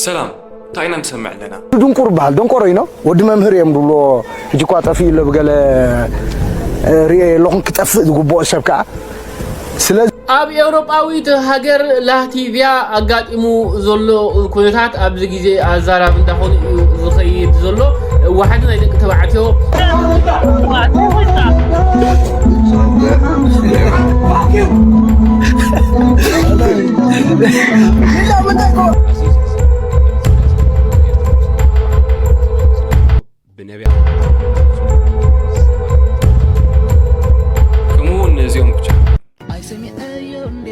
ሰላም፣ እንታይ ኢና ንሰምዕ ኣለና? ድንቁር በሃል ደንቆሮ ኢኖ ወዲ መምህር እዮም ዝብሎ። ሕጂ እኳ ጠፊኡ ኣሎ ብገለ እ፣ ርእየ ኣለኹን ክጠፍእ ዝግብኦ ሰብ ከዓ ስለዚ ኣብ ኤውሮጳዊት ሃገር ላቲቪያ ኣጋጢሙ ዘሎ ኩነታት ኣብዚ ግዜ ኣዛራቢ እንዳኾነ እዩ ዝኸይድ ዘሎ። ዋሕዲ ናይ ደቂ ተባዕትዮ ብነቢያት ከምኡ እውን ነዚኦም ብቻ ኣይሰሚዐዮ እንዴ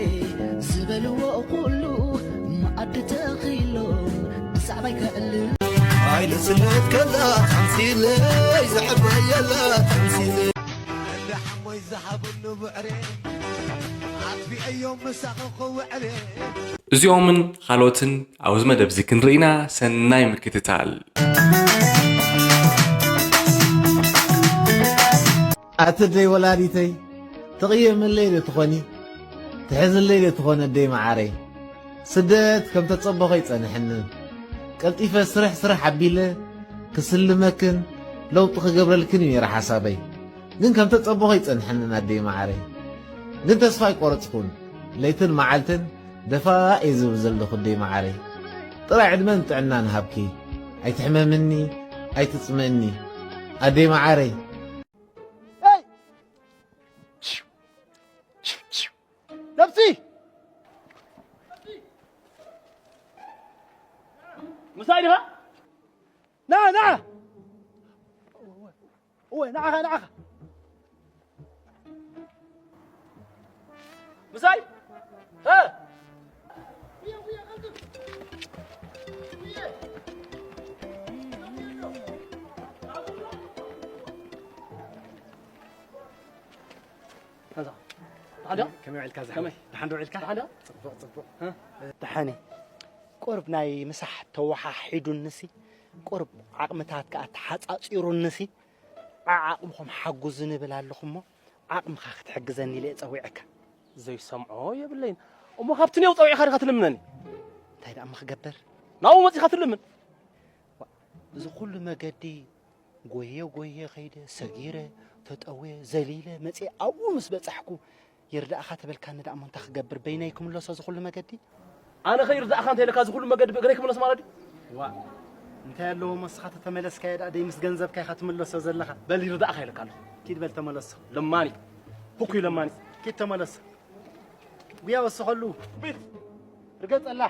ዝበልዎ ኩሉ መኣዲ ተኺሎም ብዛዕባይ ከዕልል ኣይንስነት ከላ ተምሲለይ ዘዕበየላ ተምሲለይ እንዳ ሓሞይ ዝሃበሉ ብዕሬ ኣጥፊአዮም ምሳኺ ክውዕሬ እዚኦምን ካልኦትን ኣብዚ መደብ እዚ ክንርኢና ሰናይ ምክትታል። ኣቲ ደይ ወላዲተይ ትቕየምለይ ዶ ትኾኒ ትሕዝለይ ዶ ትኾነ ደይ መዓረይ ስደት ከም ተጸበኾ ይጸንሐንን ቀልጢፈ ስርሕ ስርሕ ኣቢለ ክስልመክን ለውጢ ክገብረልክን እዩ ነይረ ሓሳበይ ግን ከም ተጸበኾ ይጸንሐንን ኣደይ መዓረይ ግን ተስፋ ኣይቆረጽኩን ለይትን መዓልትን ደፋ እየ ዝብል ዘለኹ ኣደይ መዓረይ ጥራይ ዕድመን ጥዕናን ሃብኪ ኣይትሕመምኒ ኣይትጽምእኒ ኣደይ መዓረይ ነብሲ ምሳይ ዲኻ ና ና እወ ንዓኻ ንዓኻ ምሳይ ከመይ ውዒልካ ዝሓወይ? ደሓን ዶ ውዒልካ? ጽቡቕ ጽቡቕ። ደሓነ ቁርብ ናይ ምሳሕ ተወሓሒዱንሲ ቁርብ ዓቕምታት ከኣ ተሓጻጺሩንሲ ዓዓቕምኹም ሓጉዙ ንብል ኣለኹ እሞ ዓቕምኻ ክትሕግዘኒ ኢለ ጸዊዐካ። ዘይሰምዖ የብለይን። እሞ ካብቲ ኔው ጸዊዕካ ዲኻ ትልምነኒ? እንታይ ደኣ እሞ ክገብር? ናብኡ መጺኻ ትልምን? እዚ ኩሉ መገዲ ጎየ ጎየ ከይደ ሰጊረ ተጠውየ ዘሊለ መፅየ ኣብኡ ምስ በፃሕኩ ይርዳእኻ ተበልካኒ ደኣ እሞ እንታይ ክገብር በይነይ ክምለሶ እዚ ኩሉ መገዲ ኣነ ከይርዳእኻ እንተ ኢለካ እዚ ኩሉ መገዲ ብእግረይ ክምለስ ማለት ድዩ ዋ እንታይ ኣለዎ እሞ እስኻ ተተመለስካዮ ደኣ ደይ ምስ ገንዘብካ ኢኻ ትምለሶ ዘለኻ በል ይርዳእኻ ኢለካ ኣለኹ ኪድ በል ተመለሶ ለማኒ ህኩይ ለማኒ ኪድ ተመለሶ ጉያ ወስኸሉ ርገጸላ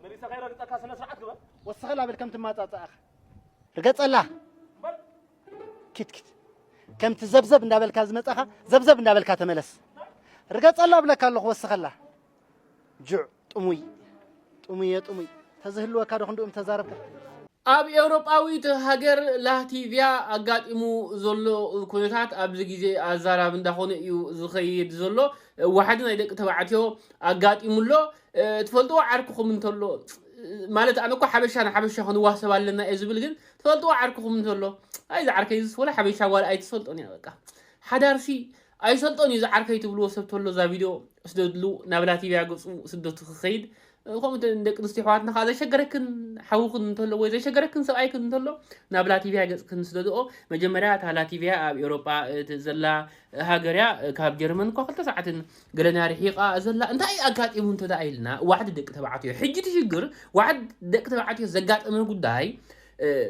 መሊሰ ከይረግጸካ ስነ ስርዓት ግበር ወስኸላ በል ከም ትማጻጻእኻ ርገጸላ ኪትኪት ከምቲ ዘብዘብ እንዳበልካ ዝመጻኻ ዘብዘብ እንዳበልካ ተመለስ ርገጸላ ብለካ ኣለኹ ወስኸላ ጁዕ ጥሙይ ጥሙየ ጥሙይ ተዝህልወካ ዶ ክንድኡም ተዛረብካ ኣብ ኤውሮጳዊት ሃገር ላቲቪያ ኣጋጢሙ ዘሎ ኩነታት ኣብዚ ግዜ ኣዛራቢ እንዳኾነ እዩ ዝኸይድ ዘሎ። ዋሕዲ ናይ ደቂ ተባዕትዮ ኣጋጢሙ ኣሎ። ትፈልጥዎ ዓርክኹም እንተሎ ማለት ኣነ እኮ ሓበሻ ንሓበሻ ክንዋሰብ ኣለና እየ ዝብል ግን ትፈልጥዎ ዓርክኹም እንተሎ ኣይ ዝዓርከይ ዝስ ወላ ሓበሻ ጓል ኣይትፈልጦን እያ በቃ ሓዳርሲ ኣይሰልጦን እዩ ዝዓርከይ ትብልዎ ሰብ ተሎ እዛ ቪድዮ ስደድሉ ናብ ላቲቪያ ገፁ ስደቱ ክኸይድ ከምኡ ደቂ ኣንስትዮ ኣሕዋትና ከዓ ዘሸገረክን ሓውክን እንተሎ ወይ ዘሸገረክን ሰብኣይክን እንተሎ ናብ ላቲቪያ ገፅክን ስደድኦ መጀመርያ እታ ላቲቪያ ኣብ ኤውሮጳ ዘላ ሃገር እያ ካብ ጀርመን እኳ ክልተ ሰዓትን ገለና ርሒቓ ዘላ እንታይ ኣጋጢሙ እንተ ደኣ ኢልና ዋሕዲ ደቂ ተባዕትዮ ሕጂ እቲ ሽግር ዋሕዲ ደቂ ተባዕትዮ ዘጋጠመ ጉዳይ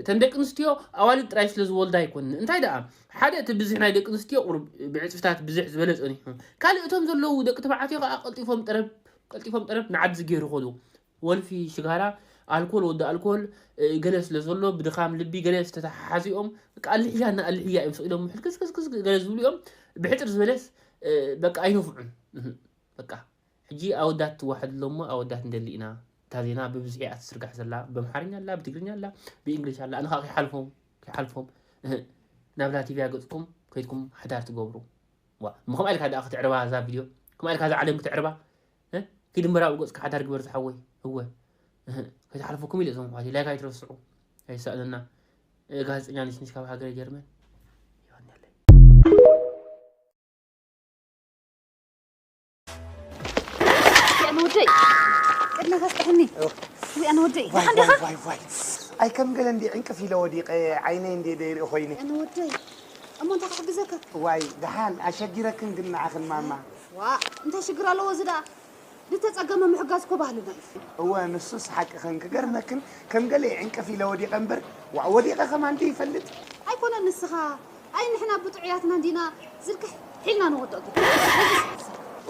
እተን ደቂ ኣንስትዮ ኣዋልድ ጥራይ ስለ ዝወልዳ ኣይኮንን እንታይ ደኣ ሓደ እቲ ብዝሒ ናይ ደቂ ኣንስትዮ ቁሩብ ብዕፅፍታት ብዝሕ ዝበለ ፀኒሑ ካልእ እቶም ዘለዉ ደቂ ተባዕትዮ ከዓ ቀልጢፎም ጠረብ ቀልጢፎም ጠረብ ንዓዲ ዝገይሩ ከዱ ወልፊ ሽጋራ ኣልኮል ወዲ ኣልኮል ገለ ስለ ዘሎ ብድኻም ልቢ ገለ ዝተተሓሓዚኦም በቃ ኣልሕያና ኣልሕያ እዮም ስቕ ኢሎም ሕልክስክስክስ ገለ ዝብሉ እዮም ብሕፅር ዝበለስ በቃ ኣይነፍዑን በቃ ሕጂ ኣወዳት ትዋሓድ ኣሎ እሞ ኣወዳት ንደሊ ኢና እታ ዜና ብብዝሒ እያ ትዝርጋሕ ዘላ በምሓርኛ ኣላ ብትግርኛ ኣላ ብእንግሊሽ ኣላ ኣነ ከዓ ከይሓልፎም ከይሓልፎም እህ ናብ ላቲቪያ ገፅኩም ከይድኩም ሓዳር ትገብሩ ዋ እሞ ከምኣ ኢልካ ደኣ ክትዕርባ እዛ ቪድዮ ከምኣ ኢልካ እዛ ዓለም ክትዕርባ እ ኪድ እምበር ኣብኡ ገፅካ ሓዳር ግበር ዝሓወይ እወ እህ ከይትሓልፈኩም ኢለ እዞም ኣሕዋተይ ላይክ ኣይትረስዑ ኣይሳእነና እ ጋዜጠኛ ነሽ ነሽ ካብ ሃገረ ጀርመን የቐንየለይ ልውደይ ቅድመ ከስጥሕኒ ኣነ ወደይ፣ ዋይ ደሓን ዲኻ? ዋይ ዋይ ዋይ። ኣይ ከም ገለ እንዲ ዕንቅፍ ኢለ ወዲቐ ዓይነይ እንዲ ደይርኢ ኮይነ። ኣነ ወደይ፣ እሞ እንታይ ክሕግዘካ? ዋይ ደሓን ኣሸጊረክን ግን ንዓኽን ማማ። ዋ፣ እንታይ ሽግር ኣለዎ እዚ ደኣ? ዝተጸገመ ምሕጋዝ እኮ ባህልና እዩ። እወ ንሱስ ሓቅኽን ክገርመክን ከም ገለ ዕንቅፍ ኢለ ወዲቐ እምበር ዋዕ ወዲቐ ከማን ደይፈልጥ። ኣይኮነን ንስኻ፣ ኣይ ንሕና ብጥዑያትና እንዲና ዝልክሕ ሒልና ንወድቕ ግን።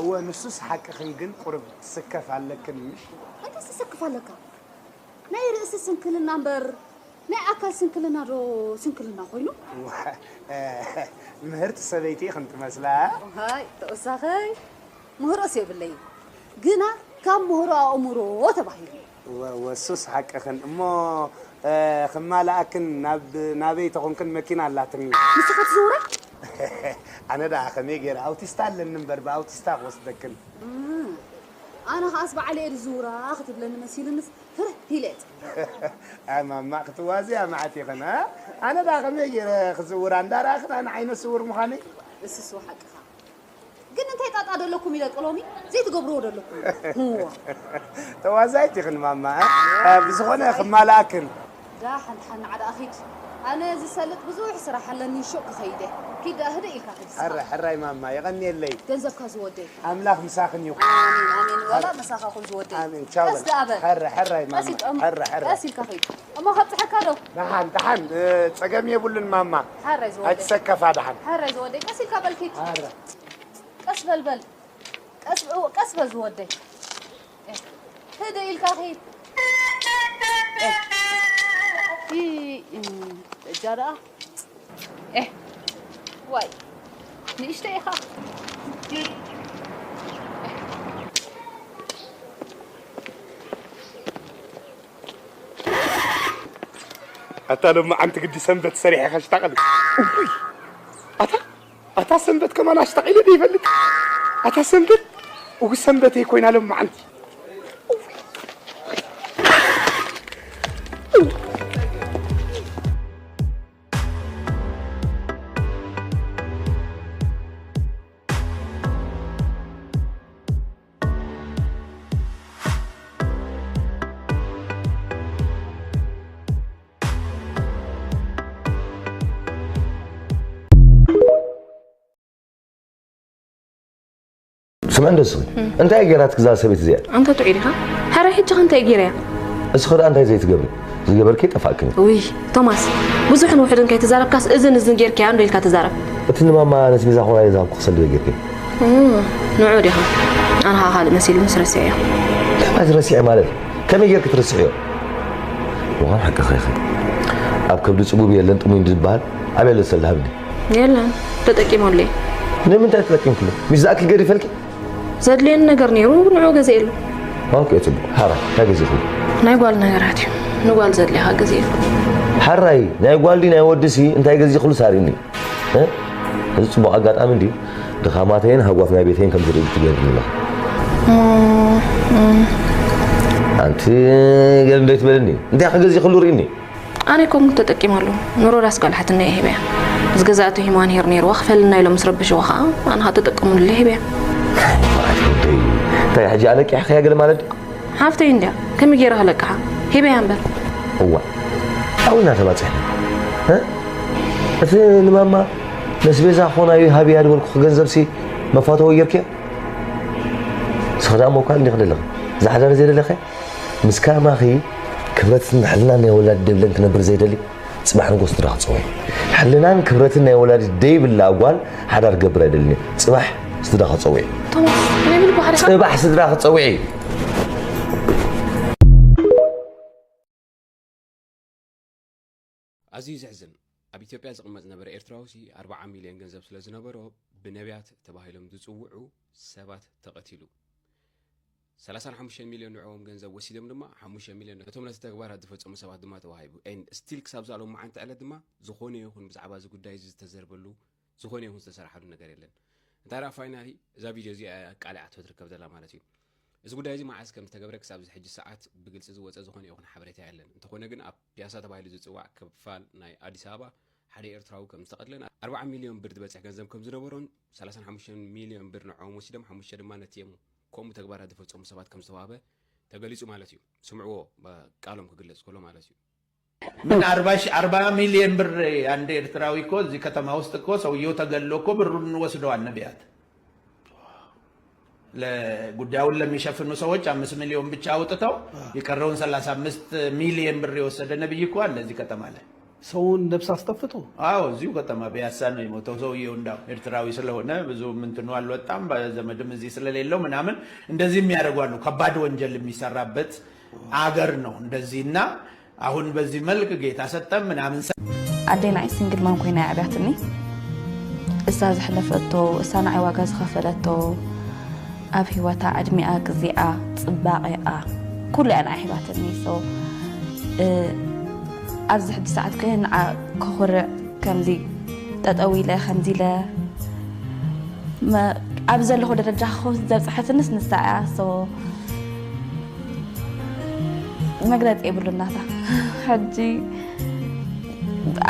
እወ ንሱስ ሓቅኽን ግን ቁርብ ትስከፍ ኣለክን ምሽ? እንታይ ትስክፍ ኣለካ? ናይ ርእሲ ስንክልና እምበር ናይ ኣካል ስንክልና ዶ ስንክልና ኮይኑ? ምህርቲ ሰበይቲ ኢኽን ትመስላ። ሃይ ተወሳኸይ ምህሮስ የብለይ ግና ካብ ምህሮ ኣእምሮ ተባሂሉ። ወሱስ ሓቅኽን እሞ ክማልኣክን ናብ ናበይ ተኾንክን መኪና ኣላትኒ። ንስኻ ትዝውራ? ኣነ ደኣ ከመይ ገይረ ኣውቲስታ ኣለኒ እምበር ብኣውቲስታ ክወስደክን። ኣነ ኸኣስ በዓል እየ ዝዝውራ ክትብለኒ መሲሉንስ ፍርህ ኢለ እየ። ኣይ ማማ ክትዋዝያ መዓት ይኸን ኣነ ደኣ ከመይ ገይረ ክዝውራ እንዳረኣኽን ኣነ ዓይነ ስውር ምዃነይ። እስስ ሓቅኻ ግን እንታይ ጣጣ ደለኩም ኢለ ጥሎሚ ዘይትገብርዎ ደለኩም። ተዋዛይት ይኽን ማማ። ብዝኾነ ክማልኣክን። ዳሓን ሓን ንዓዳ ኣኺድ ኣነ ዝሰልጥ ብዙሕ ስራሕ ኣለኒ ሹቕ ክኸይደ ኪድ ኣህደ ኢልካ ኺድ። ሕረ ሕራይ ማማ የቐንየለይ። ገንዘብካ ዝወደይ። ኣምላኽ ምሳኽን ይኹን። ኣሜን ኣሜን ወላ ምሳኻ ኹን ዝወደይ። ኣሜን ቻው። ቀስ ደኣ በል። ሕረ ሕራይ ማማ። ቀስ ኢልካ ሕረ ሕረ። ቀስ ኢልካ ኺድ። እሞ ከብጽሐካ ዶ? ደሓን ደሓን ጸገም የብሉን ማማ። ሓራይ ዝወደይ። ኣይትሰከፋ ደሓን። ሓራይ ዝወደይ ቀስ ኢልካ በል ኪድ። ቀስ በል በል። ቀስ ቀስ በል ዝወደይ። ህደ ኢልካ ኺድ። እጃ ደኣ ዋይ ንእሽተ ኢኻ። ኣታ ሎማዓንቲ ግዲ ሰንበት ሰሪሐ ከሽታቐል። ኣታ ኣታ ሰንበት ከማን ኣሽታቒለ ዶ ይፈልጥ? ኣታ ሰንበት እው ሰንበተይ ኮይና ሎማዓንቲ። ስምዕ እንዶ እስኺ እንታይ እያ ገይራትክ እዛ ሰበይቲ እዚኣ? ኣንታ ጥዑይ ዲኻ? ሕራይ ሕጂ ኸ እንታይ እየ ገይረያ? እስኺ ደኣ እንታይ ዘይትገብሪ ዝገበርኪ ጠፋእክን እዩ። ውይ ቶማስ ብዙሕን ውሑድን ከይተዛረብካስ እዝን እዝን ጌርካያ እንዶ ኢልካ ትዛረብ። እቲ ንማማ ነስቤዛ ኾና ኢለ ዝሃብኩ ክሰልዶ ጌርኪ። ንዑ ዲኻ? ኣነ ኸኣ ካልእ መሲሉንስ ረሲዐዮ። ከማይ ትረስዒ ማለት ከመይ ጌርኪ ትርስዕዮ? ምዃን ሓቅኺ ኢኺ። ኣብ ከብዲ ጽጉብ የለን ጥሙይ እንድበሃል ኣበይ ኣሎ ሰልዲ ሃብኒ። የለን ተጠቂመሉ እየ። ንምንታይ ተጠቂምክሉ? ሚስ ዝኣክል ገዲፈልኪ? ዘድልየኒ ነገር ነይሩ ንዑ ገዚኤሉ። ኦኬ ጽቡቕ። ሓራይ እንታይ ገዚእኽሉ? ናይ ጓል ነገራት እዩ። ንጓል ዘድልያ ኸኣ ገዚኤሉ። ሓራይ ናይ ጓል ድዩ ናይ ወዲሲ እንታይ ገዚእኽሉስ ኣርእይኒ። እ? እዚ ጽቡቕ ኣጋጣሚ እንድዩ። ድኻማተይን ሃጓፍ ናይ ቤተይን ከም ዝርኢ ትገብርኒ ኣለኺ። ኣንቲ ገለ እንዶ ኣይትበልኒ። እንታይ ኢኺ ገዚእኽሉ ርእይኒ። ኣነ ኣይኮንኩን ተጠቂመሉ ንሮዳስ ጓል ሓትነይ እየ ሂበያ። ዝገዛእቶ ሂማን ሄር ነይርዋ ክፈልና ኢሎም ምስ ረበሽዋ ኸኣ ኣነ ኸኣ ተጠቀሙሉ ኢለ ሂበያ። እንታይ ሕጂ ኣለቂሕኽያ ገለ ማለት ድዩ? ሓፍተይ እንድያ ከመይ ገይረ ክለቅሓ ሂበያ እምበር። እዋእ ኣብኡ ኢና ተባጺሕና። እቲ ንማማ ነስቤዛ ክኾና እዩ ሃብያ ዝበልኩኺ ገንዘብሲ መፋተዊ ጌርክዮ? ንስኺ ደኣ መውካል እንዲኺ ደለኺ። እዛ ሓዳር ዘይደለኽያ? ምስ ከማኺ ክብረትን ሕልናን ናይ ወላዲ ደይብለን ክነብር ዘይደሊ ጽባሕ ንጎ ስድራ ክጸውዕ። ሕልናን ክብረትን ናይ ወላዲ ደይብላ ጓል ሓዳር ክገብር ኣይደልን እየ። ጽባሕ ስድራ ክጸውዕ። ቶማስ ከመይ ምልኩ ሓደኻ? ጽባሕ ስድራ ክጸውዕ። ኣዝዩ ዘሕዝን፣ ኣብ ኢትዮጵያ ዝቕመጥ ዝነበረ ኤርትራዊሲ ኣርብዓ ሚልዮን ገንዘብ ስለ ዝነበሮ ብነብያት ተባሂሎም ዝጽውዑ ሰባት ተቐቲሉ። ሰላሳን ሓሙሽተን ሚልዮን ንዕኦም ገንዘብ ወሲዶም ድማ ሓሙሽተ ሚልዮን ነቶም ነቲ ተግባራት ዝፈጸሙ ሰባት ድማ ተዋሂቡ። And still ክሳብ እዛ ሎማዓንቲ ዕለት ድማ ዝኾነ ይኹን ብዛዕባ እዚ ጉዳይ እዚ ዝተዘርበሉ ዝኾነ ይኹን ዝተሰርሓሉ ነገር የለን። እንታይ ደኣ ፋይናሊ እዛ ቪድዮ እዚኣ ኣቃሊዓቶ ትርከብ ዘላ ማለት እዩ። እዚ ጉዳይ እዚ መዓስ ከም ዝተገብረ ክሳብ እዚ ሕጂ ሰዓት ብግልፂ ዝወፀ ዝኾነ ይኹን ሓበሬታ የለን። እንተኾነ ግን ኣብ ፒያሳ ተባሂሉ ዝፅዋዕ ክፋል ናይ ኣዲስ ኣበባ ሓደ ኤርትራዊ ከም ዝተቐትለን ኣርብዓ ሚልዮን ብር ዝበፅሕ ገንዘብ ከም ዝነበሮን ሰላሳን ሓሙሽተን ሚልዮን ብር ንዕኦም ወሲዶም ሓሙሽተ ድማ ነቲኦም ከምኡ ተግባራት ዝፈፀሙ ሰባት ከም ዝተዋህበ ተገሊጹ ማለት እዩ። ስምዕዎ፣ ቃሎም ክግለጽ ከሎ ማለት እዩ። ምን አርባ ሺህ፣ አርባ ሚሊዮን ብር አንድ ኤርትራዊ እኮ እዚህ ከተማ ውስጥ እኮ ሰውየው ተገሎ እኮ ብሩን ወስደዋል ነቢያት። ለጉዳዩን ለሚሸፍኑ ሰዎች አምስት ሚሊዮን ብቻ አውጥተው የቀረውን ሰላሳ አምስት ሚሊዮን ብር የወሰደ ነብይ እኮ አለ እዚህ ከተማ ላይ። ሰውን ነፍስ አስጠፍቶ። አዎ፣ እዚሁ ከተማ ፒያሳ ነው የሞተው ሰውየው። እንዳው ኤርትራዊ ስለሆነ ብዙ ምንትኑ አልወጣም፣ በዘመድም እዚህ ስለሌለው ምናምን እንደዚህ የሚያደርጉ አሉ። ከባድ ወንጀል የሚሰራበት አገር ነው እንደዚህና አሁን በዚህ መልክ ጌታ ሰጠም ምናምን ሰ- ኣደይ ንዓይ ሲንግል ማም ኮይና እያ ዓብያትኒ። እሳ ዘሕለፈቶ፣ እሳ ንዓይ ዋጋ ዝኸፈለቶ፣ ኣብ ህይወታ ዕድሚኣ፣ ግዜኣ፣ ጽባቐኣ፣ ኩሉ እያ ንዓይ ሂባትኒ። So፣ እ፣ ኣብዚ ሕጂ ሰዓት ከ ንዓ ከኹርዕ ከምዚ ጠጠው ኢለ ከምዚ ኢለ መ-፣ ኣብ ዘለኹ ደረጃ ክኸውን ዘብጽሐትንስ ንሳ እያ። So፣ መግለጺ የብሉን ናታ። ሕጂ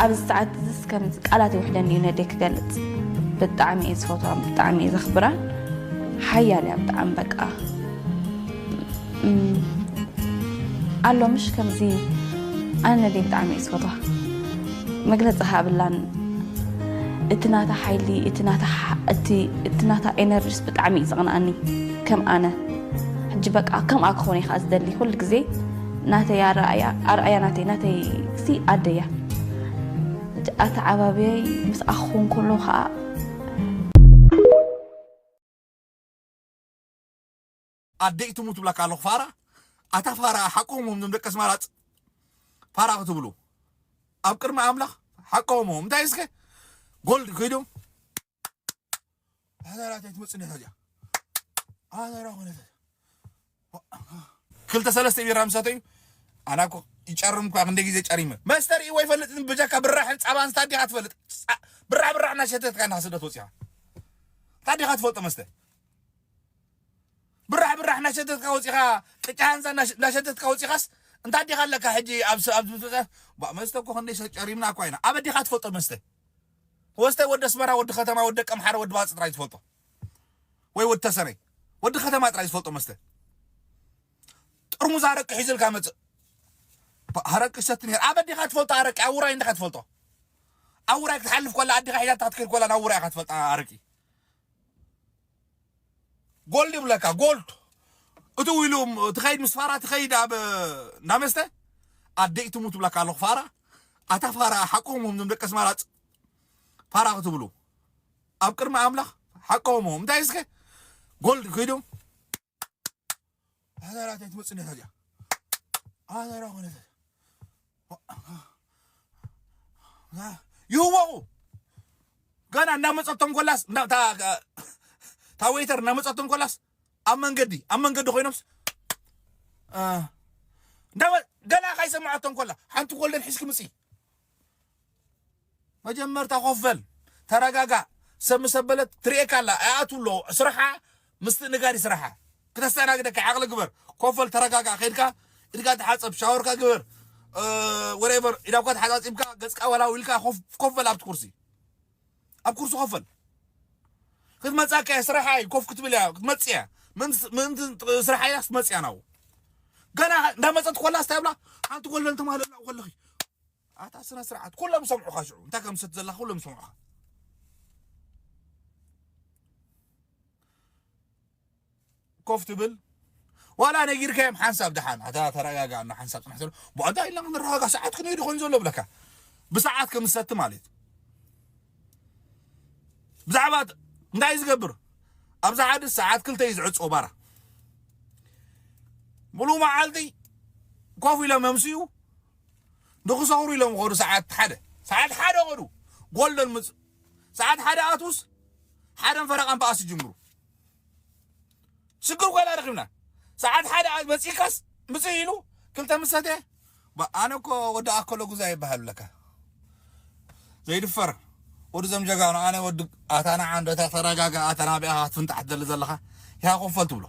ኣብዚ ሰዓት እዚስ ከም ቃላት ይውሕደኒ እዩ ነደይ ክገልጽ። ብጣዕሚ እየ ዝፈትዋን ብጣዕሚ እየ ዘኽብራን። ሓያል እያ ብጣዕሚ በቃ። እም፣ ኣሎ ምሽ ከምዚ ኣነ ነደይ ብጣዕሚ እየ ዝፈትዋ። መግለጺ ሃብላን እቲ ናታ ሓይሊ፣ እቲ ናታ ሓ-፣ እቲ፣ እቲ ናታ ኤነርጂስ ብጣዕሚ እዩ ዘቕንኣኒ። ከም ኣነ። ሕጂ በቃ ከምኣ ክኾን እየ ከዓ ዝደሊ። ኩሉ ግዜ ናተይ ኣረኣያ፣ ኣርኣያ ናተይ፣ ናተይ ሲ ኣደያ። ሕጂ ኣተዓባብየይ ምስ ኣኹን ከሎ ከዓ ኣደይ ትሙት ብላካ ኣለኹ ፋራ። ኣታ ፋራ ሓቆም እዮም ደቂ ኣስመራ ፅ-፣ ፋራ ክትብሉ ኣብ ቅድሚ ኣምላኽ ሓቆም እዮም። እንታይ እስከ ጎልድ ኮይዶም ኣደራ እንታይ ትመፅእ ነታ እዚኣ ኣደራ ኮነ ክልተ ሰለስተ ቢራ ምሰተዩ ኣና እኮ ይጨርም እኳ ክንደ ግዜ ጨሪመ መስተ ርእይዎ ይፈልጥ ብጀካ ብራሕን ፃባን ስታዲኻ ትፈልጥ ፃ-፣ ብራሕ ብራሕ እናሸተትካ እናክስደት ወፂኻ ታዲኻ ትፈልጦ መስተ ብራሕ ብራሕ እናሸተትካ ወፂኻ ቅጫ ሃንሳ እናሸ-፣ እናሸተትካ ወፂኻስ እንታይ ዲኻ ኣለካ ሕጂ ኣብ ስ-፣ ኣብ ዝብፅፀ ባ መስተ እኮ ክንደይ ሰ-፣ ጨሪምና እኳ ኢና ኣበዲኻ ትፈልጦ መስተ ወስተ ወዲ ኣስመራ ወዲ ከተማ ወዲ ደቂ ኣምሓራ ወዲ ባፅ ጥራይ ትፈልጦ ወይ ወዲ ተሰነይ ወዲ ከተማ ጥራይ ዝፈልጦ መስተ ጥርሙዝ ኣረቂ ሒዝልካ መፅእ ባ-፣ ኣረቂ ሰቲ ነር ኣበዲኻ ትፈልጦ ኣረቂ ኣብ ውራይ እንዲኻ ትፈልጦ ኣብ ውራይ ክትሓልፍ ኮላ ኣዲኻ ሒዛታ ክትከይድ ኮላ ናብ ውራይ ኢኻ ትፈልጣ ኣረቂ ጎልድ ይብለካ ጎልድ እቱ ኢሉ ትኸይድ ምስ ፋራ ትኸይድ ኣብ እንዳመስተ ኣደይ ትሙት ብለካ ኣለኹ ፋራ ኣታ ፋራ ሓቆም እዮም ደቂ ኣስመራ ፅ-፣ ፋራ ክትብሉ ኣብ ቅድሚ ኣምላኽ ሓቆም እዮም እንታይ እስከ ጎልድ ኮይዶም ኣዛራት ኣይትመፅእ ነታ እዚኣ ኣዛራ ኮነት ይህወቑ ገና እናመፀቶም ኮላስ እንዳ- እታ- እታ ወይተር እናመፀቶም ኮላስ ኣብ መንገዲ ኣብ መንገዲ ኮይኖምስ እ፣ እንዳመ- ገና ካይሰማዓቶም ኮላ ሓንቲ ኮልደን ሒዝኪ ምፂ መጀመርታ ኮፈል ተረጋጋ ሰብ ምሰበለት ትሪኤካ ኣላ ኣይኣቱ ኣሎ ስራሓ ምስትእንጋድ ስራሓ ክተስተናግደካ ዓቕሊ ግበር ኮፈል ተረጋጋ ከይድካ ኢድካ ተሓፀብ ሻወርካ ግበር ወሬቨር ኢዳብካ ተሓፃፂብካ ገፅካ ወላው ኢልካ ኮፍ- ኮፈል ኣብቲ ኩርሲ ኣብ ኩርሲ ኮፈል ክትመፃካ እያ ስራሓ እዩ ኮፍ ክትብል እያ ክትመፅእ እያ ምእንቲ ምእንቲ ስራሓ ኢላ ክትመፅእ እያ ናብኡ ገና እንዳመፀት ኮላ ስታይ ብላ ሓንቲ ኮለል ተማለላ ከለኺ ኣታ ስነ ስርዓት ኩሎም ይሰምዑኻ ሽዑ እንታይ ከም ሰት ዘለኻ ኩሎም ይሰምዑኻ ኮፍ ትብል ዋላ ነጊርካዮም ሓንሳብ ደሓን ኣታ ተረጋጋ እና ሓንሳብ ፅናሕ ዘሎ ብዕዳ ኢልና ክንረጋጋ ሰዓት ክንሄዱ ኮይኑ ዘሎ ብለካ ብሰዓት ከም ዝሰቲ ማለት ብዛዕባ እንታይ ዝገብር ኣብዛ ዓዲ ሰዓት ክልተ እዩ ዝዕፅዎ ባራ ሙሉ መዓልቲ ኮፍ ኢሎም መምስዩ ንክሰኽሩ ኢሎም ኸዱ ሰዓት ሓደ ሰዓት ሓደ ኸዱ ጎልደን ምፅ ሰዓት ሓደ ኣትውስ ሓደን ፈረቓን በኣስ ይጅምሩ ሽግር ኮይና ረኺብና ሰዓት ሓደ መፂካስ ምፅእ ኢሉ ክልተ ምሰተ ኣነ እኮ ወዲ ኣከሎ ጉዛ ይበሃል ለካ ዘይድፈር ወዲ ዘም ጀጋኑ ኣነ ወዲ ኣታ ንዓ እንዶ እታ ተረጋጋ ኣታ ናቢኣ ክትፍንጣሕ ትደሊ ዘለኻ ኢኻ ኮፈል ትብሎ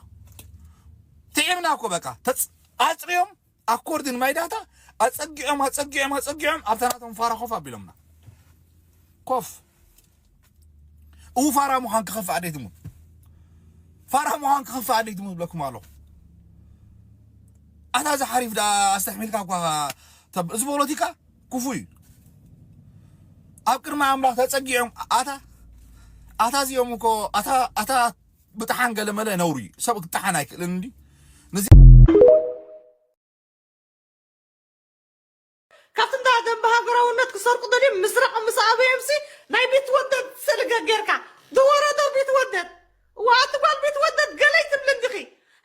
ትዒምና እኮ በቃ ተፅ- ኣፅርዮም ኣኮርድን ማይዳታ ኣፀጊዖም ኣፀጊዖም ኣፀጊዖም ኣብታ ናቶም ፋራ ኮፍ ኣቢሎምና ኮፍ እው ፋራ ምዃን ክኸፍእ ኣደይ ትሙት ፋራ ምዃን ክኸፍእ ኣደይ ትሙት ብለኩም ኣለኹ ኣታ እዚ ሓሪፍ ደኣ ኣስተሕሚልካ እኳ ተብ-፣ እዚ ፖለቲካ ክፉእ እዩ። ኣብ ቅድሚ ኣምላኽ ተጸጊዖም ኣታ፣ ኣታ እዚኦም እኮ፣ ኣታ፣ ኣታ ብጥሓን ገለ መለ ነውሪ እዩ። ሰብ ክጥሓን ኣይክእልን እንዲ። ነዚ ካብቲ እንዳ ደንበ ሃገራውነት ክሰርቁ ደልዮም ምስራቕ ምስ ኣበዮምሲ ናይ ቢትወደድ ስእሊ ገ-፣ ጌርካ ዝወረዶ ቢትወደድ። እዋ፣ ኣቲ ጓል ቢትወደድ ገለይ ትብሊ እንዲኺ።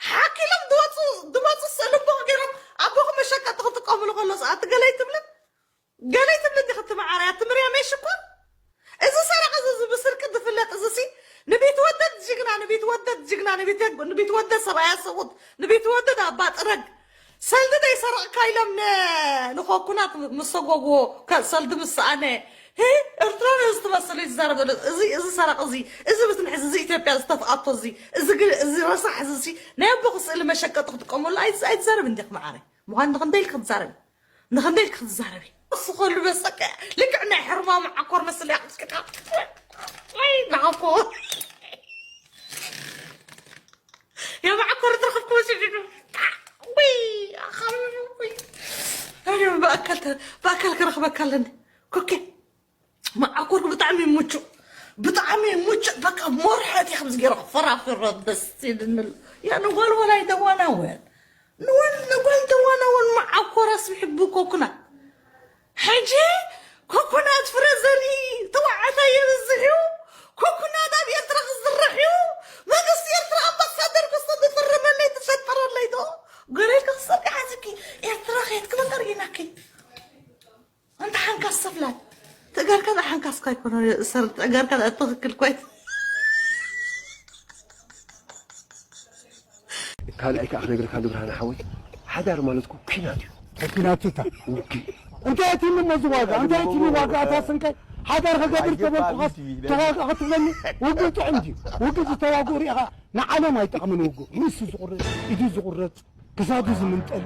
ሓኪሎም ዝወፁ፣ ዝመፁ ስእሊ እቦኹ ገይሮም ኣቦኹ መሸቀጢ ክጥቀምሉ ከሎስ ኣቲ ገለይ ትብሊ? ገለይ ትብሊ እንዲኺ እቲ መዓረይ፣ ኣቲ ምርያመይ ሽኮር? እዚ ሰረቕ እዚ፣ እዚ ብስርቂ ዝፍለጥ እዚሲ ንቢትወደድ ጅግና፣ ንቢትወደድ ጅግና፣ ንቢት-፣ ንቢትወደድ ሰብኣያ ሰውት፣ ንቢትወደድ ኣባ ጥረግ ሰልዲ ደይሰረቕካ ኢሎም ን-፣ ንኮኩናት ምስ ሰጎግዎ ከ-፣ ሰልዲ ምስ ሰኣነ፣ ህ፣ ኤርትራውያን እዚ ትመስል እዩ ዝዛረብ ዘሎ። እዚ፣ እዚ ሰረቕ እዚ፣ እዚ ብትንሒ እዚ፣ እዚ ኢትዮጵያ ዝተፍኣቶ እዚ፣ እዚ ግ-፣ እዚ ረሳሕ እዚ ሲ ናይ ኣቦኹ ስእሊ መሸቀጢ ክጥቀመሉ ኣይ-፣ ኣይትዛረብ እንዲኺ መዓረይ። ምዃን ንኽንደይ ኢልኪ ክትዛረቢ? ንኽንደይ ኢልኪ ክትዛረቢ? እሱ ከሉ በሰቀ ልክዕ ናይ ሕርማ መዓኮር መስል እያ ክትክታ። ወይ ናፎ። ያ መዓኮር ትረኽብኩ መስል እዩ። ወይ ኣኻሉ ወይ። ኣነ ብኣካል ተ-፣ ብኣካል ክረኽበካ ኣለኒ። ኮኬ። መዓኮር ብጣዕሚ ሙቹ፣ ብጣዕሚ ሙቹ። በቃ ሞርሐት እየ ከምዚ ገይረ ክፈራፍሮ ደስ ይልንል። ያ ንጓል ወላይ ደዋናወን። ንወን-፣ ንጓል ደዋናወን መዓኮር ኣስቢሑ ብኮኩናት። ሕጂ ኮኩናት ፍረ ዘርኢ ተባዕታይ የብዝሕ እዩ። ኮኩናት ኣብ ኤርትራ ክዝርሕ እዩ። መንግስቲ ኤርትራ ኣምባሳደር ክስቶ ዝፈረመለይ ትፈጠረለይ ዶ? ገለይ ክኽሰር ሓዚኪ ኤርትራ ከየት ክበጠር ኢናኪ። ኣንታ ሓንካስ ሰፍላት፣ ተጋርካ ደኣ ሓንካስካ ኣይኮነ፣ ሰር-፣ ተጋርካ ደኣ ትኽክል እኳ ኣይኮነ። ካልኣይ ከኣ ክነግረካ ንብርሃነ ሓወይ፣ ሓዳር ማለት እኮ ኲናት እዩ። ኲናት እታ። ውግእ። እንታይ እቲ እሞ እዚ ዋጋ? እንታይ እቲ ዋጋ? ኣታ ስንቀይ ሓዳር ክገብር ተበልኩኻስ ተዋጋ ክትብለኒ? ውግእ ጥዑም ድዩ? ውግእ ዝተዋግኡ ሪኢኻ ንዓለም ኣይጠቕምን ውግእ። ርእሱ ዝቑረጽ፣ ኢዱ ዝቑረጽ፣ ክሳዱ ዝምንጠል።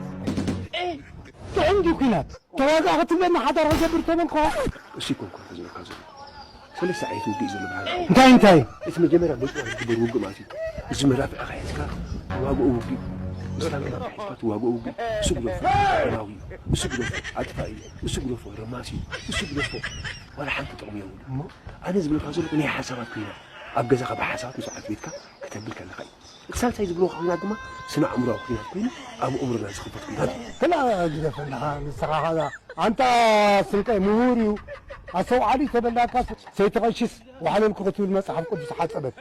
ጥዑም ድዩ ኲናት? ተዋጋ ክትብለኒ ሓዳር ክገብር ተበልኩኻ? እሱ ይኮንኩ ዝብለካ ዘሎ። ሰለስተ ዓይነት ውግእ እዩ ዘሎ ብርሃነ። እንታይ እንታይ? እቲ መጀመርያ በጭዋ ዝግበር ውግእ ማለት እዩ። እዚ መዳፍዕኻ ሒዝካ ትዋግኦ ውግእ። ምስ ታንክኻ ሒዝካ ትዋግኦ ውግእ። እሱ ግደፎ፣ ረማዊ እዩ። እሱ ግደፎ፣ ኣጥፋኢ እዩ። እሱ ግደፎ፣ ረማሲ እዩ። እሱ ግደፎ፣ ዋላ ሓንቲ ጥቕሚ የብሉን። እሞ ኣነ ዝብለካ ዘለኹ ናይ ሓሳባት ኲናት። ኣብ ገዛኻ ብሓሳባት ምስ ኣዕቤትካ ከተብል ከለኻ እዩ። እቲ ሳልሳይ ዝብሎ ኹናት ድማ ስነ ኣእምሮኣዊ ኹናት ኮይኑ ኣብ ኣእምሮና ዝኽፈት ኹናት እዩ። ክላ ግደፈና ንስኻ ኻዛ ኣንታ ስንቀይ ምሁር እዩ ኣስተውዓሊ ተበላካ ሰይተቐሽስ ዋሕለልኩ ክትብል መጽሓፍ ቅዱስ ሓጸበት።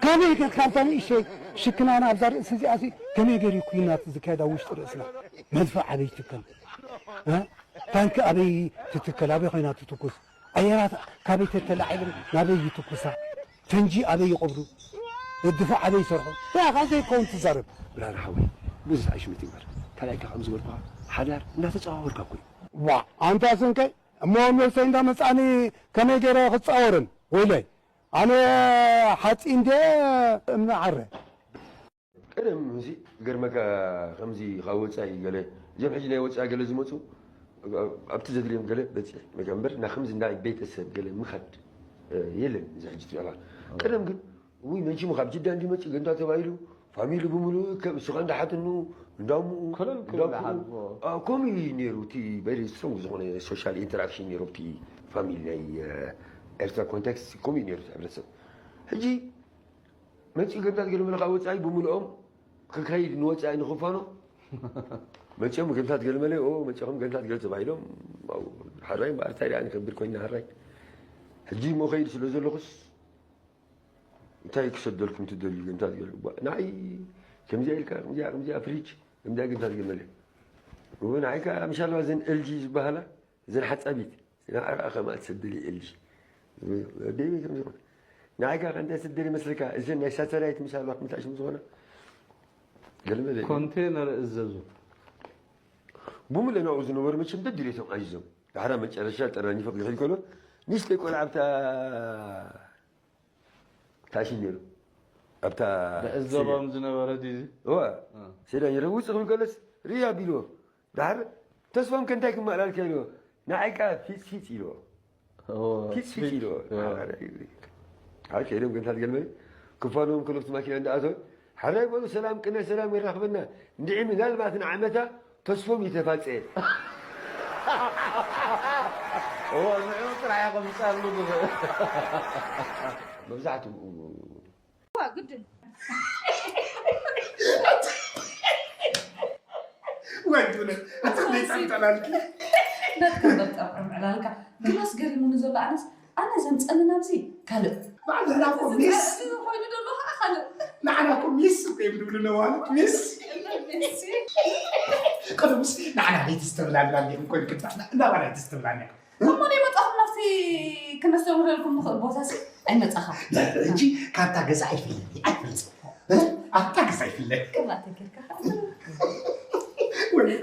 ከመይ ጌርካ ኣብዛ ንእሽተይ ሽክናና ኣብዛ ርእሲ እዚኣ ሲ ከመይ ገይሩ እዩ ኲናት ዝካየድ ኣብ ውሽጢ ርእስና? መድፍዕ ኣበይ ትከል? እ? ታንኪ ኣበይ ትትከል? ኣበይ ኮይና ትትኩስ? ኣየራት ካበይ ተተላዒለን ናበይ ይትኩሳ? ፈንጂ ኣበይ ይቐብሩ? እድፋዕ ኣበይ ይሰርሑ? እንታይ ኢኻ ዘይከውን ትዛረብ? ብርሃነ ሓወይ፣ ብዙሕ ኣይሽምት ይግበር። ካልኣይ ከኣ ከም ዝበልኩኻ ሓዳር እንዳተጸዋወርካ እኮ እዩ። ዋ፣ ኣንታ ስንቀይ፣ እሞ ነብሰይ እንዳመጻኒ ከመይ ገይረ ክጻወርን? ወይለይ፣ ኣነ ሓጺን ድየ እምኒ ዓረ? ቀደም እዚ ገርመካ ከምዚ ካብ ወጻኢ ገለ፣ እዞም ሕጂ ናይ ወጻኢ ገለ ዝመጹ፣ ኣብቲ ዘድልዮም ገለ በጺሕ፣ መጀመር፣ ና ከምዚ ናይ ቤተሰብ ገለ ምኻድ፣ እ፣ የለን፣ እዚ ሕጂ ትሪኦ ኣለኻ። ቀደም ግን፣ ውይ፣ መን ሽሙ ካብ ጅዳ እንዲመጽእ ገንታ ተባሂሉ፣ ፋሚሊ ብምሉኡ እከብ፣ እሱ ኸ እንዳሓትኑ፣ እንዳምኡ፣ ኮለል ክብል እንዳምኡ። ሓልፎ። አ፣ ከምኡ እዩ ነይሩ፣ እቲ very strong ዝኾነ ሶሻል ኢንተራክሽን ነይሩ፣ ኣብቲ ፋሚሊ ናይ፣ እ፣ ኤርትራ ኮንቴክስት ከምኡ እዩ ነይሩ፣ እቲ ሕብረተሰብ። ሕጂ፣ መጺኡ ገንታት ገለመለ ካብ ወጻኢ ብምልኦም ክካይድ ንወጻኢ ንኽፋኖ። መጺኦም ገንታት ገለመለ፣ ኦ፣ መጺኹም ገንታት ገለ ተባሂሎም፣ ኣብኡ ሓራይ እምበኣር እንታይ ደኣ ንከብድ ኮይና ሓራይ። ሕጂ እሞ ከይድ ስለ ዘለኹስ፣ እንታይ ክሰደልኩም ትደልዩ ገንታት ገለ? ባ-፣ ንዓይ ከምዚኣ ኢልካ፣ ከምዚኣ፣ ከምዚኣ ፍሪጅ፣ ከምዚኣ ገንታት ገለመለ። እወ፣ ንዓይ ከኣ ምሻልባ እዘን ኤል ጂ ዝበሃላ፣ እዘን ሓጻቢት፣ ንዓኣ ከማኣ ትሰደሊ ኤል ጂ። ወደይ ከም ዝኾነ። ንዓይ ከኣ ከ እንታይ ትሰደሊ መስለካ? እዘን ናይ ሳተላይት ምሻልባ ክምታሽ ዝኾነ። ገለመለ። ኮንቴነር እዘዙ። ብምልእ ናብኡ ዝነበሩ መቸም ደድልየቶም ኣዚዞም። ዳሕራ መጨረሻ ጠራኒፈ ክድሕል ከሎ፣ ንእሽተይ ቆልዓ ኣብታ ታሽን ነይሩ። ኣብታ ብዕዘባም ዝነበረ ድዩ እዚ? እወ። እ። ሰይዳን ይረብ ውፅእ ክብል ከሎስ፣ ርያ ቢልዎ። ዳሕር ተስፋም ከ እንታይ ክመላልካ ኢልዎ? ንዓይ ከኣ ፊጽ ፊጽ ኢልዎ። እወ፣ ፊጽ ፊጽ ፊጽ። ኢልዎ። እወ። ሓራይ። ሓራይ ከይዶም ገንታት ገልመ ክፋኖም ከለፍቲ ማኪና እንዳኣተወ፣ ሕራይ በሉ፣ ሰላም ቅነ ሰላም የራኽበና። እንድዒ ምናልባት ንዓመታ ተስፎም ይተፋጸየ። እዎ፣ ንዕኡ ጥራሕ ኢኹም ትጸልሉ ትኽእል። መብዛሕትኡ እዋ፣ ግድን። ወይ ትብለ፣ ኣቲ ቤት ጠላልኪ። ነትከም በጣም ዕላልካ ግናስ ገሪሙኒ ዘሎ ኣነስ ኣነ ዘምፀኒ ናብዚ ካልእ ባዕልና እኮ ሚስ ኮይኑ ዘሎ ከዓ ካልእ ንዓና እኮ ሚስ እኮ እዮም ዝብሉ ነዋልድ ሚስ ቀደምስ ንዓና ቤት ዝተብላልና እንዲኹም ኮይኑ ክትባዕና እናባና ቤት ዝተብላልና እሞ ናይ መጣኹም ናብቲ ክነስተምረልኩም ንኽእል ቦታ ሲ ኣይመፃኻ ሕጂ ካብታ ገዛ ኣይፍለኒ ኣይፈልፅ ኣብታ ገዛ ኣይፍለኒ ቅራተ ጌርካ ወይ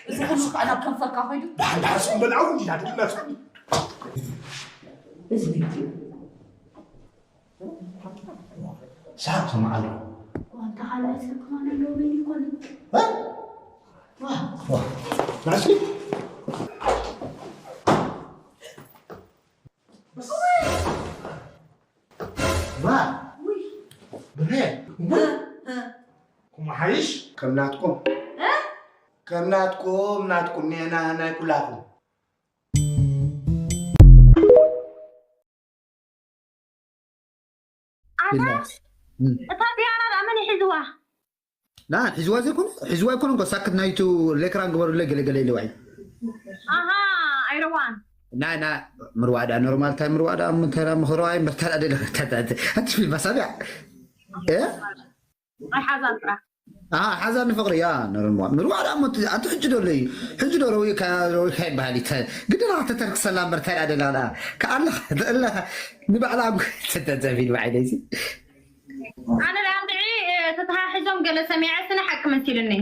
እዚ ኩሉ ከዓ ናብ ከንፈርካ ኮይዱ ዳሓን ዳሓን ስኹም በልዓው እንዲና ድልና ስኹም እዚ ሳብ ስምዓሉ ዋንታ ካልኣይ ሰብ ክማን ኣለዎ በል ይኮን ናሲ ባ ብሬ ኩምሓይሽ ከም ናትኩም ከም ናትኩም ናትኩም ኔና ናይ ኩላኩም ኣታ እታ ፒያኖ ደኣ መን ይሒዝዋ? ና ሒዝዋ ዘይኮነ ሒዝዋ ኣይኮነ እኮ ሳክት ናይቱ ሌክራን ግበሩለይ ገለገለ ኢለዋ እዩ ኣሃ ኣይረዋን ናይ ና ምርዋዳ ኖርማል ታይ ምርዋዳ ምተራ ምኽረዋይ ምርታዳ ደለ ኣቲ ፊልም ሳቢያ ኣይሓዛን ጥራሕ ሓዛ ንፍቅሪ ያ ኖርማል ምርዋዳ ሞ ኣቲ ሕጂ ዶ ለይ ሕጂ ዶ ረዊካ ረዊካ ይበሃል ይተ ግድና ተተርክሰላ ምርታዳ ደለ ከኣለ ተእለ ንባዕላ ተተዘፊል ባዓይለይሲ ኣነ ደኣ እንድዒ ተተሓሒዞም ገለ ሰሚዐ ስነ ሓቂ መሲልኒ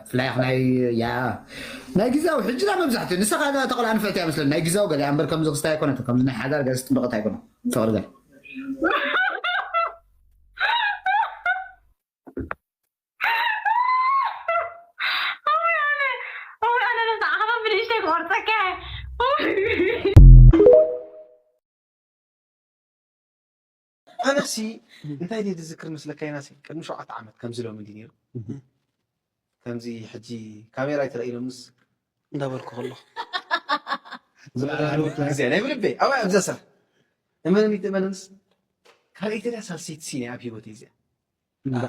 ፍላይ ናይ ያ ናይ ግዛዊ ሕጂ ዳ መብዛሕትኡ ንስኻ ተቆልዓ ንፍዕቲ እያ መስለኒ ናይ ግዛዊ ገለ እምበር ከምዚ ክስታይ ኣይኮነት ከምዚ ናይ ሓዳር ገለ ስጥበቀት ኣይኮነ ፍቅሪ ገለ ኣነ ነዛ ዓኸባ ብንእሽተይ ክቆርፀካ ኣነሲ እንታይ ድየ ዝዝክር መስለካ ኢናሲ ቅድሚ ሸውዓተ ዓመት ከምዚ ሎሚ እንዲ ነይሩ ከምዚ ሕጂ ካሜራ ኣይትረእይሎምስ እንዳበልኩ ከሎ ዚኣ ናይ ብልበይ ኣብ ኣብዛ ሰብ እመንኒ ትእመንንስ ካልኣይቲ ድያ ሳልሰይቲ ሲነ ኣብ ህይወተይ እዚኣ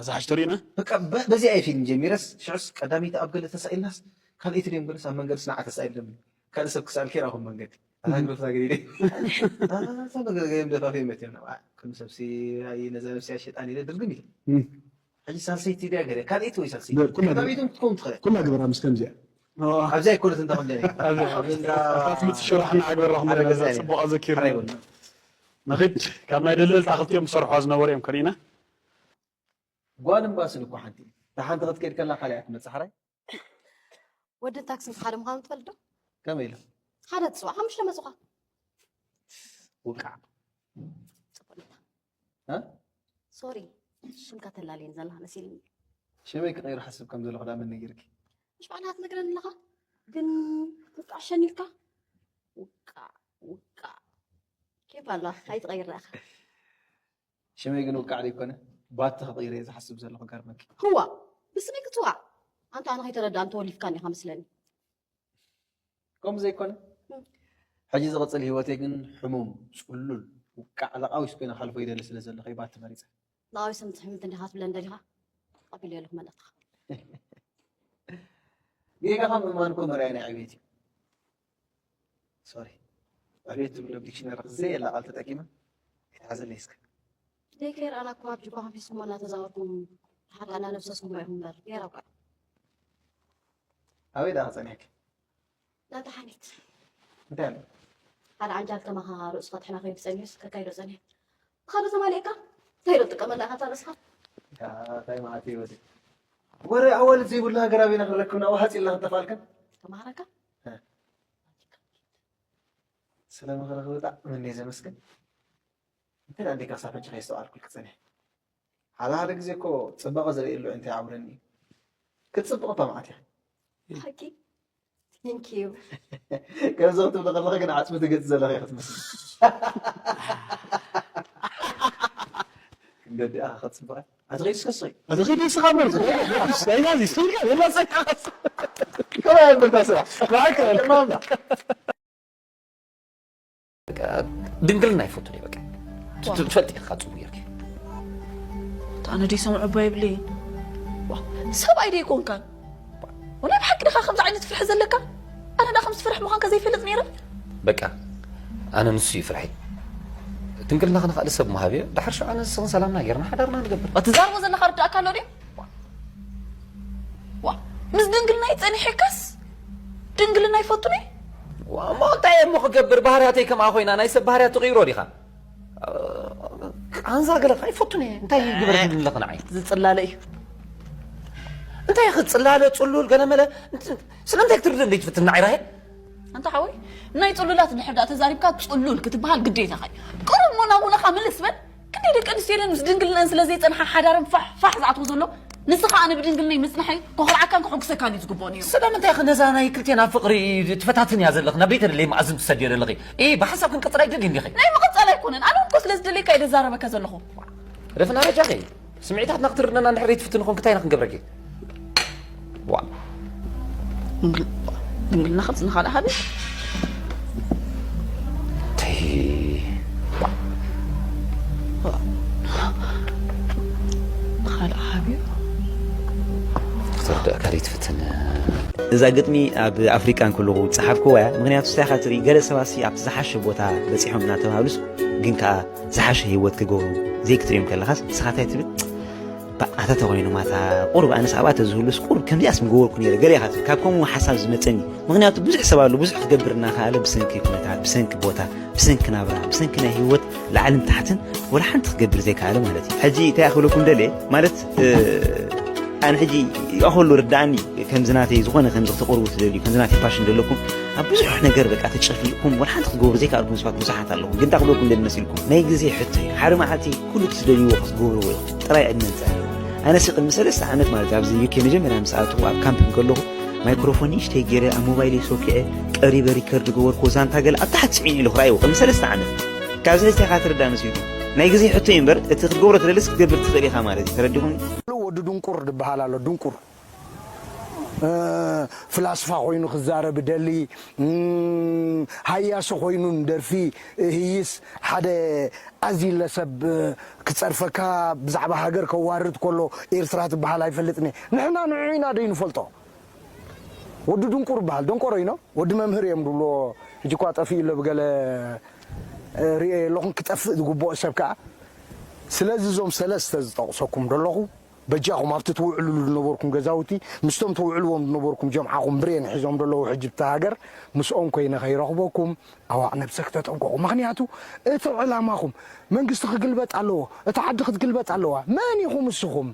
ዝሓሽቶ ርኢና በቃ በዚኣ እየ ፊልም ጀሚረስ ሽዑስ ቀዳመይቲ ኣብ ገለ ተሳኢልናስ ካልኣይቲ ድዮም ገለስ ኣብ መንገድስ ንዓ ተሳኢሎም ካልእ ሰብ ክሳልኪ ራኹም መንገዲ ኣታግረፍታ ገዲደ ኣታ ገለ ገለ ደፋፊ መትዮም ናብ ከም ሰብሲ ኣይ ነዛ ነብሲ ኣሸጣን ኢለ ድርግም ኢለ ሕጂ ሳልሰይቲ ድያ ገለ ካልኣይቲ ወይ ሳልሰይቲ ቀዳመይቶም ክትከውን ትኽእል ኩላ ግበራ ምስ ከምዚኣ ኣብዚ ኣይኮነት እንተ ከምዚ ኣፍልጥ ሽራሕና ኣግበራኹም ኣለና ጽቡቕ ኣዘኪርና ንኽድ ካብ ናይ ደለልታ ክልቲኦም ዝሰርሖ ዝነበሩ እዮም ከሪእና ጓል እምባስል እኮ ሓንቲ እታ ሓንቲ ክትከይድ ከላ ካልኣ ትመጽእ ሓራይ ወድን ታክስን ሓደ ምዃኑ ትፈልጥ ዶ? ከመይ ኢሉ ሓደ ትጽዋዕ ሓሙሽተ መጹኻ ውቃዕ ጽቡቅ እ? ሶሪ ሽምካ ተላልየን ዘላ መሲልኒ ሽመይ ክቀይር ሓስብ ከም ዘለኹ ዳ መን ነጊርኪ ምሽ ባዕላ ትነግረኒ ኣለኻ ግን ውቃዕ ሸኒልካ ውቃዕ ውቃዕ ኬፍ ኣላ ኣይትቀይር ዳእኻ ሽመይ ግን ውቃዕ ደይኮነ ባቲ ክቕይር እየ ዝሓስብ ዘለኹ ገርመኪ ህዋ ብስመይ ክትዋዕ ኣንታ ኣነ ከይተረዳእን ተወሊፍካን ኢኻ መስለኒ ከምኡ ዘይኮነ ሕጂ ዝቕፅል ህይወተይ ግን ሕሙም ፅሉል ውቃዕ ለቃዊስ ኮይነ ካልፎ ይደሊ ስለ ዘለኹ ባቲ መሪፀ ለቃዊስ ምትሕምልቲ እንዲኻ ትብለን ደሊኻ ተቐቢለ ኣለኹ መልእኽትኻ ጌጋኻ ምእማን እኮ መርኣያ ናይ ዕቤት እዩ ሶሪ ዕቤት ትብሎ ዲክሽነሪ ዘየላ ቃል ተጠቂመ ኣይትሓዘለይ እስከ ደይከይር ኣና እኮ ኣብ ጅባ ከፊስኩሞ እናተዛወርኩም ሓቃና ነብሰስኩሞ ኢኹም እምበር ነይራ እኳ ኣበይ ደኣ ጸኒሕኪ ናብታ ሓኒት እንታይ ኣሎ ሓደ ዓንጃል ከማኻ ርእሱ ከትሕና ከይዱ ጸኒሑስ ከካይዶ ጸኒሐ ብኻዶ ተማሊእካ እንታይ ዶ ትጥቀመላ ኢኻ እታ ርእስኻ እንታይ ማለት እዩ ወዲ? ወረ ኣዋልድ ዘይብሉ ሃገር ኣበይ ኢና ክንረክብ? ናብኡ ሃፂ ኢልና ክንጠፋልካ? ተማሃረካ? እ። ስለ ምኽርኺ ብጣዕሚ እየ ዘመስግን። እንተ ደኣ እንዴካ ሳፈንጭ ከየስተውዓልኩልኪ ጸኒሐ። ሓደ ሓደ ግዜ እኮ ጽባቐ ዝርእየሉ እንታይ ይዓውረኒ እዩ። ክትጽብቕ እባ መዓት ኢኺ። ሓቂ? Thank you። ከምዚ ክትብሊ ከለኺ ግን ዓጽሚ ትገጽ ዘለኺ ኢኺ ትመስሊ። ክንደዲኣ ክትጽብቐ። ኣቲ ኸይዲ እስከ ስቂ። ኣቲ ኸይዲ እስኻ በር። ስቂ። ስቂ። ስቂ። ስቂ። ከመይ ኣይበልካ ስራሕ? ብሓቂ። በቃ ድንግልና ይፈቱ እየ። በቃ ዋ። ትፈልጥ ኢኻ ጽቡቅ ጌርኪ። ኣነ ደይ ሰምዖ እባ ይብለይ። ዋ፣ ሰብኣይ ደይ ኮንካን? ወላ ብሓቂ ድኻ ከምዚ ዓይነት ፍርሒ ዘለካ? ኣነ ደኣ ከምዚ ፍርሒ ምዃንካ ዘይፈልጥ ነይረ። በቃ ኣነ ንሱ እዩ ፍርሒ። ድንግልና ክንኻእል ሰብ ምሃብ እየ። ድሓር ሽዑ ኣነ ንስኽን ሰላምና ጌርና ሓዳርና ንገብር። ዋ፣ ትዛረቦ ዘለኻ ርዳእካ ኣሎ ድዩ? ዋ፣ ምስ ድንግልናይ ጸኒሐካስ ድንግልና ይፈቱኒ? ዋ፣ እሞ እንታይ እሞ ክገብር? ባህርያተይ ከምኣ ኮይና፣ ናይ ሰብ ባህርያት ትቕይሮ ዲኻ? ቃንዛ ገለ ከኣ ይፈቱኒ። እንታይ ይግበር ኣለኺ ንዓይ? ዝጽላለ እዩ። እንታይ ክጽላለ፣ ጽሉል፣ ገለ መለ? እንት-፣ ስለምንታይ ክትርድእ እንዴት ትፍትን ንዓይ ራሄል? ኣንታ ሓወይ፣ ናይ ጽሉላት እንድሕር ደኣ ተዛሪብካ ጽሉል ክትበሃል ግዴታኻ እዩ። ቅሩብ እሞ ናብ ውነኻ ምልስ በል። ክንደይ ደቂ ኣንስትዮ ኢለን ምስ ድንግልነን ስለ ዘይጸንሓ ሓዳረን ፋሕ ፋሕ ዝኣትዎ ዘሎ፣ ንስኻ ኣነ ብድንግልነይ ምጽንሐይ ከኹርዓካን ከሐጉሰካን እዩ ዝግብኦ ነይሩ። ስለምንታይ ኢኺ ነዛ ናይ ክልቴና ፍቕሪ ትፈታትን እያ ዘለኺ? ናብ ዘይተደለየ መኣዝን ትሰድዮ ዘለኺ? ኢ፣ ብሓሳብ ክንቅጽል ኣይደልይን ዲኺ? ናይ ምቕጻል ኣይኮነን። ኣነ እኮ ስለ ዝደለየካ እየ ደዛረበካ ዘለኹ። ረፍና በጃኺ። ስምዒታትና ክትርድእና እንድሕር ዘይትፍትን ኮንኪ እንታይ ኢና ክንገብረኪ? ዋ። ድንግል-፣ ድንግልና ቅርጽ ንኻልእ ሃቢ። ተይ። ንኻልእ ሃቢ። ክትርድእካ ዘይትፍትን። እዛ ግጥሚ ኣብ ኣፍሪቃ እንከለኹ ዝጸሓፍኩዋ እያ። ምኽንያቱ እንታይ ኢኻ ትርኢ፣ ገለ ሰባት ሲ ኣብቲ ዝሓሸ ቦታ በጺሖም እናተባህሉስ ግን ከኣ ዝሓሸ ህይወት ክገብሩ ዘይክትርእዮም ከለኻስ ንስኻ እንታይ ትብል? ባ-፣ ኣታ ተኾይኑ ማታ ቁሩብ ኣነስ ኣብኣ ተዝህሉስ ቁሩብ ከምዚኣስ ምገበርኩ ነይረ ገለ ኢኻ ትብል። ካብ ከምኡ ሓሳብ ዝመጸኒ። ምኽንያቱ ብዙሕ ሰብ ኣሎ፣ ብዙሕ ክገብር እናኸኣለ ብሰንኪ ኩነታት፣ ብሰንኪ ቦታ፣ ብሰንኪ ናብራ፣ ብሰንኪ ናይ ህይወት ላዕልን ታሕትን ወላ ሓንቲ ክገብር ዘይከኣለ ማለት እዩ። ሕጂ እንታይ ክብለኩም ደልየ ማለት፣ እ፣ ኣነ ሕጂ ይኣኸሉ ርድኣኒ፣ ከምዚ ናተይ ዝኾነ ከምዚ ክተቕርቡ ትደልዩ፣ ከምዚ ናተይ ፓሽን ዘለኩም፣ ኣብ ብዙሕ ነገር በቃ ተጨፍሊቕኩም፣ ወላ ሓንቲ ክትገብሩ ዘይከኣልኩም ሰባት ብዙሓት ኣለኹም። ግን እንታይ ክብለኩም ደሊ መሲልኩም? ናይ ግዜ ሕቶ እዩ። ሓደ መዓልቲ ኩሉ እቲ ትደልይዎ ክትገብርዎ ኢኹም። ጥራይ ዕድመ እንተሃልዩ። ኣነሲ ቅድሚ ሰለስተ ዓመት ማለት ኣብዚ ዩ ኬ መጀመርያ ምስ ኣተኹ ኣብ ካምፕ እንከለኹ፣ ማይክሮፎን ንእሽተይ ገይረ ኣብ ሞባይለይ ሶኪዐ ቀሪበ ሪከርድ ገበርኩዎ። ዛንታ ገለ ኣብ ታሕቲ ጽዒኑ ኢለ ክረኣይዎ ቅድሚ ሰለስተ ዓመት። ካብዚ ሕጂ እንታይ ኢኻ ትርዳእ መሲልኩም? ናይ ግዜ ሕቶ እዩ እምበር፣ እቲ ክትገብሮ ትደልስ ክትገብር ትኽእል ኢኻ ማለት እዩ። ተረዲኹም? ወዲ ድንቁር ዝበሃል ኣሎ፣ ድንቁር። እ፣ ፍላስፋ ኮይኑ ክዛረብ ደሊ፣ እም፣ ሃያሲ ኮይኑ ንደርፊ ህይስ፣ ሓደ ኣዚለ ሰብ ክጸርፈካ፣ ብዛዕባ ሃገር ከዋርድ ከሎ፣ ኤርትራ ትበሃል ኣይፈልጥን እየ። ንሕና ንዕኡ ኢና ደይ ንፈልጦ። ወዲ ድንቁር ይበሃል፣ ደንቆሮ ኢኖ፣ ወዲ መምህር እዮም ድብሎ፣ ሕጂ እኳ ጠፊኡ ኣሎ ብገለ፣ እ፣ ርእየ ኣለኹን ክጠፍእ ዝግብኦ ሰብ ከኣ። ስለዚ እዞም ሰለስተ ዝጠቕሰኩም ዘለኹ፣ በጃኹም ኣብቲ ትውዕልሉ ዝነበርኩም ገዛውቲ፣ ምስቶም ተውዕልዎም ዝነበርኩም ጀምዓኹም ብሬን ሒዞም ዘለዉ ሕጂ ብቲ ሃገር፣ ምስኦም ኮይነ ከይረኽበኩም፣ ኣዋዕ ነብሰ ክተጠንቀቑ። ምኽንያቱ እቲ ዕላማኹም መንግስቲ ክግልበጥ ኣለዎ፣ እታ ዓዲ ክትግልበጥ ኣለዋ። መን ኢኹም እስኹም?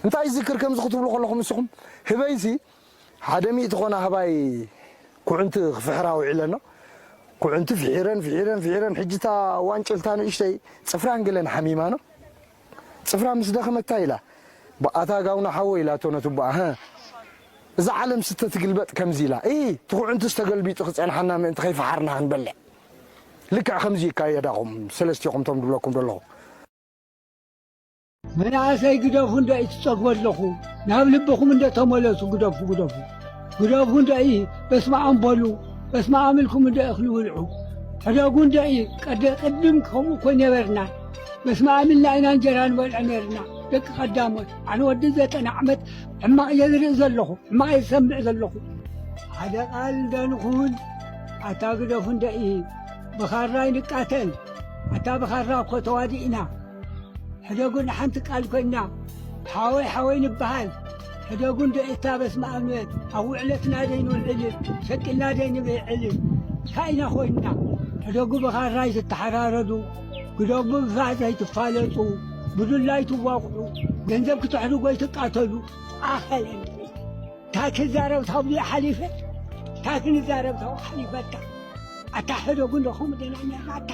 እንታይ ይዝክር ከምዚ ክትብሉ ከለኹም እስኹም? ህበይሲ ሓደ ሚእቲ ኮና ህባይ ኩዕንቲ ክፍሕራ ውዒለኖ። ኩዕንቲ ፍሒረን፣ ፍሒረን፣ ፍሒረን፣ ሕጂ እታ ዋንጭልታ ንእሽተይ ጽፍራን ገለን ሓሚማኖ። ጽፍራ ምስ ደኸመታ ኢላ፣ "ብኣታ ጋውና ሓወይ" ኢላቶ ነቲ ቡኣ፣ "ሀ፣ እዛ ዓለም ስተ ትግልበጥ ከምዚ ኢላ፣ እይ፣ እቲ ኩዕንትስ ተገልቢጡ ክጸንሓና ምእንቲ ከይፈሓርና ክንበልዕ። ልክዕ ከምዚ ይካየዳኹም ሰለስቲኹም ቶም ድብለኩም ዘለኹ።" መናእሰይ ግደፉ እንዶ ይትጸግቡ ኣለኹ። ናብ ልብኹም እንዶ ተመለሱ፣ ግደፉ፣ ግደፉ። ግደፉ እንዶ ይ-፣ በስመ ኣም በሉ። በስመ ኣም ኢልኩም እንዶ እኽሊ ብልዑ። ሕደጉ እንዶ ይ-፣ ቀደ-፣ ቅድም ከምኡ እኮ ነበርና። በስመ ኣም ኢልና ኢና እንጀራ ንበልዕ ነርና። ደቂ ቀዳሞት፣ ኣነ ወዲ ዘጠና ዓመት ሕማቕ እየ ዝርኢ ዘለኹ፣ ሕማቕ እየ ዝሰምዕ ዘለኹ። ሓደ ቃል እንዶ ንኹን፣ ኣታ ግደፉ እንዶ ይ-፣ ብኻራ ይንቃተል። ኣታ ብኻራ እኮ ተዋዲእና። ሕደጉ ንሓንቲ ቃል ኮይና፣ ሓወይ ሓወይ ንበሃል። ሕደጉ እንዶ እታ በስመ ኣብ ንበል፣ ኣብ ውዕለትና ደይ ንውዕል፣ ሸቂልና ደይ ንብዕል። እንታይ ኢና ኮይንና? ሕደጉ ብኻራ ኣይትተሓራረዱ፣ ግደጉ ብፋዕ ዘይትፋለጡ። ብዱላ ይትዋቕዑ፣ ገንዘብ ክትሕርጎ ይትቃተሉ። ኣኸለኒ እንታይ ክዛረብ ታብዚ ሓሊፈ እንታይ ክንዛረብ ታው ሓሊፈካ። ኣታ ሕደጉ እንደኹም ደናኛ ኣታ።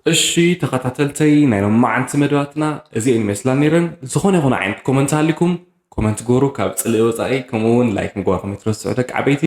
እሺ ተኸታተልተይ ናይ ሎማዓንቲ መደባትና እዚአን ይመስላ ነይረን። ዝኾነ ይኹን ዓይነት ኮመንት ሃሊኩም ኮመንት ግበሩ። ካብ ፅልኢ ወፃኢ ከምኡ እውን ላይክ ምግባርኩም ኣይትረስዑ ደቂ ዓበይቲ።